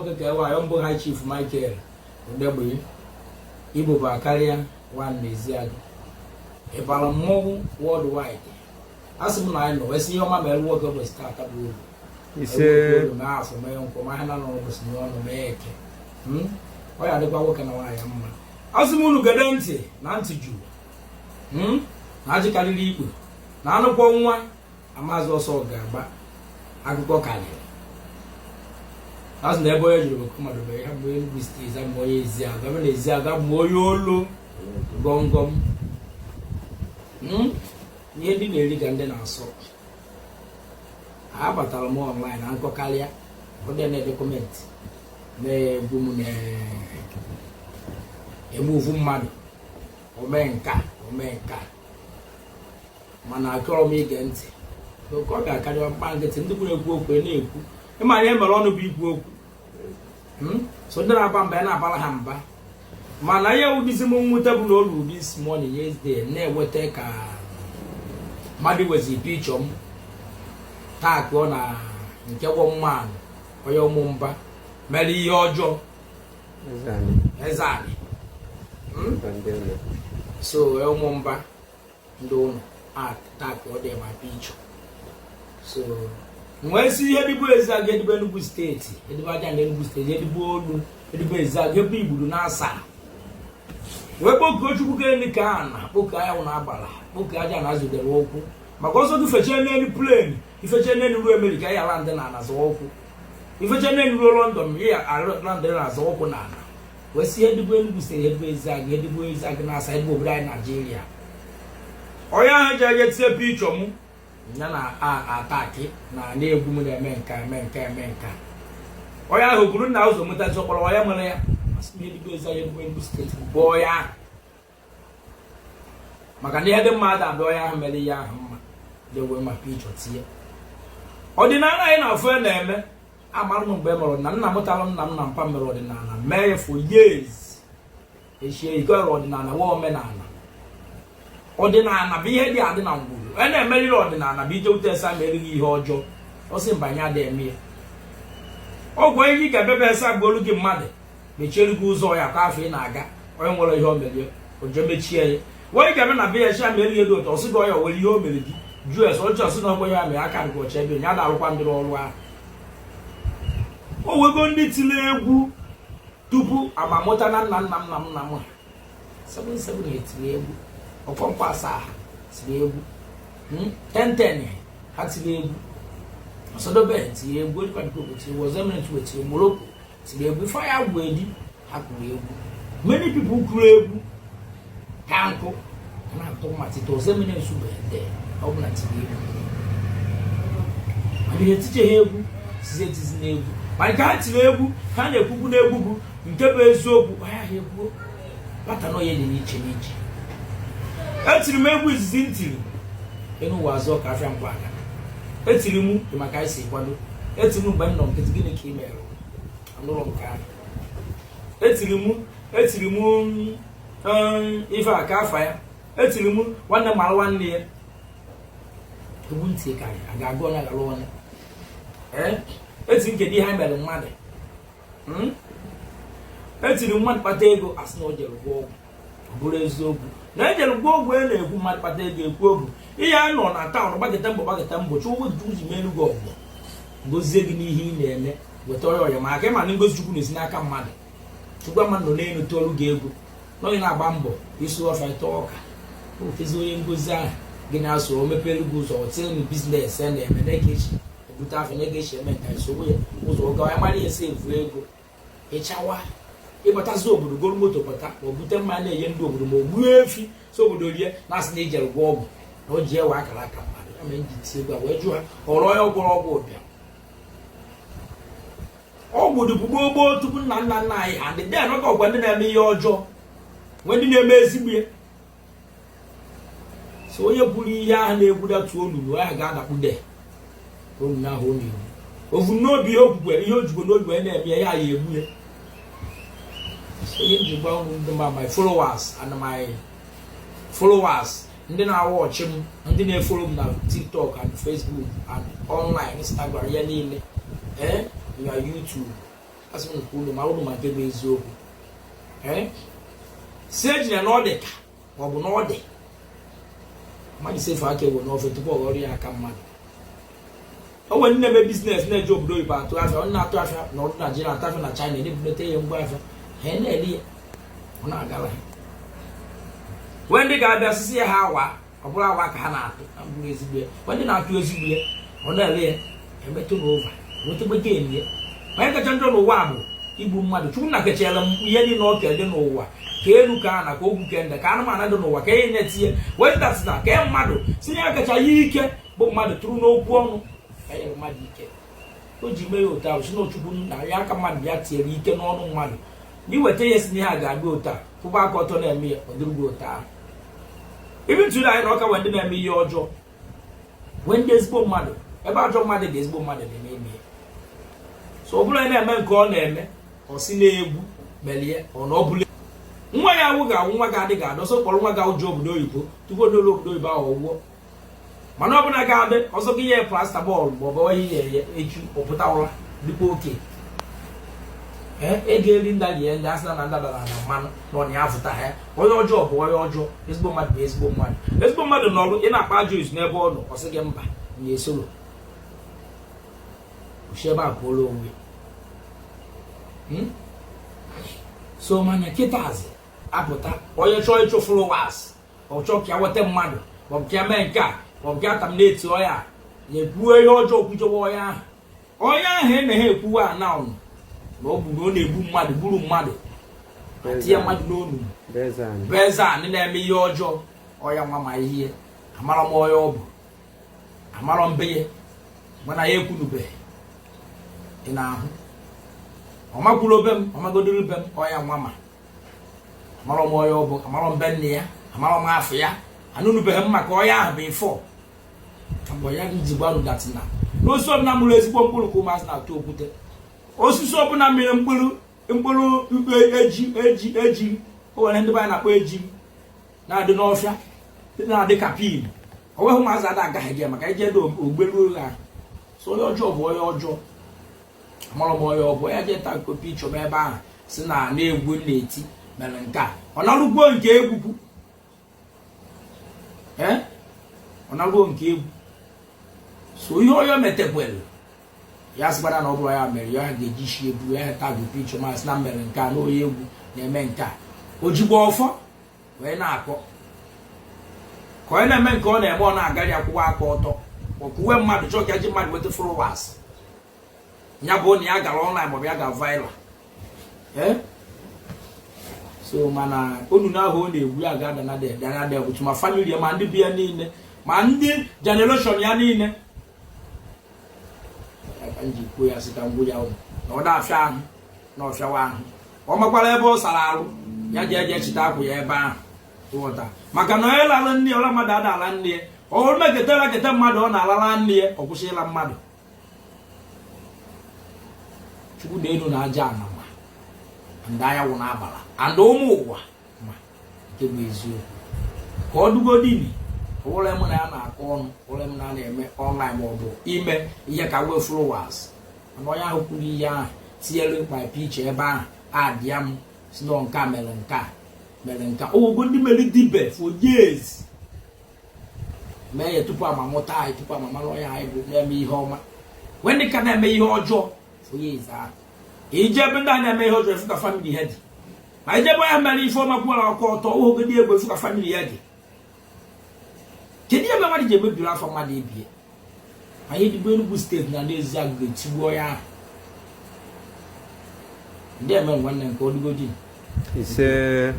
Nwoke ka ewe ayọ mbụ, High Chief Michael Odegbe Igbo bụ akarịa one n'Eziagụ ịbara mmọnwụ worldwide. A sị m na anyị nọ wee sị ihe ọma mere nwoke ụbọchị taata bụ uru. Ise. Olu mee afọ, mee nkwọ, ma ha na nọ ụbọchị n'ọnụ mee eke. Ọ ya adịkwa nwoke na nwaanyị mma. Asị m unu gede ntị na ntị juru. Na ajị karịrị ikpe na anụkwọ nwa amazi ọsọ ga-agba akụkọ karịrị. Asị na ebe onye jiri bụ mmadụ bụ ya bụ Enugu Steeti, abụ onye Eziagụ, ebe na Eziagụ abụ onye olu gọngọm. Ihe ndị na-eri ka ndị na-asọ. Abatara m online na nkọ karịa ụfọdụ na-ede comment na-egwu m, na-egbu ofu mmadụ omee nka omee nka, mana achọrọ m ige ntị ka ọ ga-akarị mkpa nkịtị. Ndị kwuru ekwu okwu na-ekwu ịma ihe mere ọnụ bụ ikwu okwu. So ndị na-aba mba ya na-abara ha mba, mana ihe ụdịzi m nwute bụ na olu this morning, yesterday, na-eweta ka mmadụ wezi picture m taa kụọ na nke gwọ mmanụ onye ụmụ mba mere ihe ọjọọ. Eze-Ani. Eze-Ani. Ndị ụlọ. So ụmụ mba ndị ụlọ a ka ọ dị ma picture, so nwee si ihe dịbụ Eziagụ, edịbụ Enugu Steeti, edịbụ aja na Enugu Steeti, edịbụ olu, edịbụ Eziagụ, ebe igburu na asaa, wee kpokuo Chukwu ka elu ka a na kpokuo anyanwụ na agbara, kpokuo aja na azụdere ụkwụ maka ọsọ gị fechie n'elu plane, ifechie n'elu ruo Amerịka, ya land na ana zọọ ụkwụ, ifechie n'elu ruo London, ya land na azọ ụkwụ na ana. Wee si edịbụ Enugu Steeti, edịbụ Eziagụ, edịbụ Eziagụ na asa, edịbụ obodo anyị Naijiria. Onye ahụ ji eje tie picture m ya na ataki na na-egwu m, na-eme nka, eme nka, eme nka, onye ahụ buru nna ụzọ mụtazi ọkpọrọ ya mere ya. Asị m edịbụ Eziagụ, edịbụ Enugu Steeti bụ onye ahụ, maka na ihe dị mma ada onye ahụ mere ihe ahụ mma je wee ma picture tie. Ọdịnala anyị na-afụ na-eme amara m mgbe e mere ọdịnala. Nna m tara nna m na mpa mere ọdịnala, mee ya for years, echie iko ọdịnala wa omenala. Ọdịnala bụ ihe dị adị na ngwuru a na-emerịrị. Ọdịnala bụ ije ute esa ma erighị ihe ọjọọ. Ọ sị mba, anya adịghị eme ya. Ọgwụ onye ga-ebebe esa bụ olu gị mmadụ mechiere gị ụzọ ya ka afọ ị na-aga. Onye nwere ihe o merie oje mechie ya, onye ga-eme na be ya cha ma erighị dị ụtọ, ọsị gị ọya nwere ihe o mere gị, jụọ ese ọjọọ, sị na ọgwọ ya mere aka nke ọcha ebe ya na-arụkwa ndị ọrụ ahụ. O wego ndị tiri egwu tupu amamụta na nna nna m na m nna m ha 77 etiri egwu, ọkọnkwo asaa tiri egwu, 10 10 ha tiri egwu, Ọsọdobe tiri egwu, Olifadikoko tiri egwu, Ozeminit tiri, Morocco tiri egwu, Ifeanyi Agwedi ha kụrụ egwu. Many people kụrụ egwu ka nkụ na-atụ mma tite Ozeminit bede ọbụla tiri egwu, mana ihe eticheghị egwu tizi etizi n'egwu, ma nke ha tiri egwu ha na-ekwukwu n'egwu bụ nke bụ eziokwu. Onye ahụ ekwuo bata na onye dị n'iche n'iche. Etiri m egwu izizi m tiri enu ụwa azụ ka afịa ngwa aga. Etiri m dị maka anyị si kwado. Etiri m mgbe m nọ nkịtị, gịnị ka ị mere anụrụ nke ahụ. Etiri m, etiri m ife a ka afa ya. Etiri m nwanne mara nwanne ya egwu ntị karị a ga-agụ onye agara onye. Ee, etiri nke ihe mere mmadụ. Etiri mmadụ kpata ego, asị na o jere gwọ ọgwụ. Ọ bụrụ eziokwu na ejere gwọ ọgwụ, e na-ekwu mmadụ kpata ego ekwu ọgwụ. Ihe a nọ na town gbagete mbọ, gbagete mbọ, chụọ Chukwu ji melu gị ọgwụ, gozie gị n'ihe ị na-eme, weta ọya ọya maka ịma na ngozi Chukwu na-esi n'aka mmadụ. Chukwu ama nọ n'elu tụọrụ gị ego n'onye na-agba mbọ isi ọfa ite ọka ofezi onye ngozi ahụ gị na-asụ o mepere gị ụzọ, otinye business a na-eme na-eke echi ebute afọ na ego esi eme nka nsogbu ya ụzọ ụga ya mara ihe esi evu ego ịchawa ịbatazi obodo, goro moto bata, ma ọ bute mmanya na-enye ndị obodo, ma o gbuo efi so obodo rie, na-asị na ijere gwọ ọgwụ na o ji ewe akara aka mmadụ. Ya mere nji tie egwu a wee jụọ ha ọrụ onye gwọrọ ọgwụ ụbịam. Ọgwụ dịbụ gboo gboo tupu nna nna nna anyị ha ndị den oge ọgwa ndị na-eme ihe ọjọọ nwee ndị na-eme ezigbo ya. So onye kwuru ihe ahụ na-egwudatu olulu ahụ ga-adakpude olulu ahụ ọ na-egwu ovu n'obi. Ihe okwukwe, ihe ojugbo n'obi wee na-eme ya, ya ya egbu ya. So ihe nji gwa unu ndị ma my followers and my followers, ndị na-awa ọchị m, ndị na-efollow m na TikTok and Facebook and online Instagram ya niile, ee, na YouTube. Asị m nke unu ma unu ma nke bụ eziokwu. Ee, si ejina na ọ dị ka ma ọ bụ na ọ dị mmadụ sefu aka ewe n'ofe tupu ọ ghọrọ ya aka mmadụ. O nwere ndị na-eme business na-eje obodo oyibo atụ afịa. Ọ na-atụ afịa na ọdụ Naijiria, atụ afịa na China, na-ebunete ya ngwa afịa, ha na-eli ya, ọ na-agara ha. Wee ndị ga-abịa sisi ya ha awa, ọ bụrụ awa ka ha na-atụ na mbụrụ ezigbo ya. Wee ndị na-atụ ezigbo ya, ọ na-ele ya, emetụ n'ụva wetakwa gain ya. Onye kacha njọ n'ụwa bụ igbu mmadụ. Chukwu na kechara m ihe niile ọ kere dị n'ụwa, ka elu, ka ana, ka ogwu, ke nda, ka anụmanụ dị n'ụwa, ka ihe na-etinye wetasị na ka mmadụ si ya kacha ya ike bụ mmadụ tụrụ n'okwu ọnụ ka nyere mmadụ ike o ji mee ya otu ahụ. Si n'Ochukwu na ya aka mmadụ bịa tinyere ike n'ọnụ mmadụ na iweta ihe si na ihe a ga-abịa otu a, kwụba aka ọtọ na-eme ya, ọ dịrị gị otu ahụ. Ibi ntụrụ anyị na ọka nwee ndị na-eme ihe ọjọọ, nwee ndị ezigbo mmadụ. Ebe ajọ mmadụ dị, ezigbo mmadụ dị n'ime ya. So ọ bụrụ onye na-eme nke ọ na-eme, ọ si na-egwu melie, ọ na ọ bụla nwa ya awụ ga-awụ, nwa ga-adị ga-adị ọsọ kpọrọ nwa ga-awụ obodo oyibo tupu odolu obodo oyibo ahụ ọgwụọ. Mana ọ bụla ga-adị ọzọ gị nye plaster bọọlụ ma ọ bụ ihe ya echi ọpụta ụra dịkwa oke. Ego eri nda rie ndị asị na ndadara na mmanụ na ọ na-afụta ha. Onye ọjọọ bụ onye ọjọọ, ezigbo mmadụ bụ ezigbo mmadụ. Ezigbo mmadụ nọrụ, ị na-akpa ajọ izu n'ebe ọ nọ, ọ sị gị mba, na-esoro osi ebe a pụọla onwe. So mana kịtazi apụta, onye chọọ ịchụ followers, ọ chọọ ka ya nweta mmadụ, maọbụ ka ya mee nke a, maọbụ ka ya tam na-eti ọya ya, ekwuo ihe ọjọọ, kwuchewa onye ahụ. Onye ahụ emeghe ekwuwa ana na ọ gburu, ọ na-egbu mmadụ, gburu mmadụ, tinye mmadụ n'onu bụ eze a na-eme ihe ọjọọ. Ọya nwa ma ihe amara m onye ọ bụ, amara mbe ya, mana ya ekwunubeghị. Ị na-ahụ ọmakwuru obe m, ọmagodoro be m. Ọya nwa ma amara m onye ọ bụ, amara mbe nne ya, amara m afọ ya, anụnubeghị m maka onye ahụ bụ ifo mgbe ya ji gwanụ datina n'osisi ọbụla mụrụ ezigbo mkpụrụ ka ụmụazị na-atụ okwute. Osisi ọbụla mmiri mkpụrụ mkpụrụ eji eji eji o nwere ndị be anyị na-akpọ eji na-adị n'ọfịa, na-adị ka pin. O nweghị ụmụazị ada agaghị gị maka ije edo ogberu ha. So onye ọjọọ bụ onye ọjọọ, amara m onye ọ bụ. Ya jee ta kopi chọba ebe ahụ si na na-egwu na-eti mere nke a, ọ narụgbuo nke egwukwu. Ee, ọ narụgbuo nke egwu. So ihe onye metekwere ya sịkwara na ọ bụrụ ya mere ya ga-eji shi ebu ya tagụ pichọ ma sị na mere nke a na onye egwu na-eme nke a, o jigbo ọfọ wee na-akọ ka onye na-eme nke ọ na-eme, ọ na-agari akwụkwọ aka ọtọ ọkụwe mmadụ, chọọ ka ji mmadụ nweta followers ya bụ na ya gara online maọbụ ya gara viral. Ee, so mana onunu ahụ ọ na-egwu ya ga-ada na dana bụ ma family ya, ma ndị bi ya niile, ma ndị generation ya niile. Ka m ji kwuo ya sị ka m gwu ya ụnụ na ọ na-afịa ahụ na ọfịawa ahụ, ọ makwara ebe ọ sara arụ ya ji eje chita akwụ ya ebe ahụ. Ghọta maka na onye lara nne ya, ọla mmadụ ada ala nne ya. Ọ hụrụ meketara keta mmadụ, ọ na-alala nne ya, ọ kwụsị ịla mmadụ. Chukwu na elu na aja ana ma ndị anyanwụ na-abala and ụmụ ụwa ma nke bụ eziokwu ka ọ dugodini ụlọ m na ya na-akọ ọnụ ụlọ m na na-eme online ma ọ bụ ime ihe ka wee followers. Mana onye ahụ kwuru ihe ahụ tinyere my picture ebe ahụ adịa m si na nke a mere, nke a mere, nke a ogogo ndị mere dibe for years mee ya tupu amamụta anyị, tupu amamara onye anyị bụ na-eme ihe ọma, wee ndị ka na-eme ihe ọjọọ for years ahụ. Ije ebe ndị a na-eme ihe ọjọọ, efu ka family ha dị. Ma ijebe onye mere ife ọma kwuola ọkọ ọtọ ogodi egwu, efu ka family ya dị. Kedu ebe mmadụ ji emebiri afọ mmadụ ebie? Anyị dịbụ Enugu Steeti na n'ezi agụ ga-etigbuo ya ahụ ndị eme nwanne nke ọdụgodi. Ise.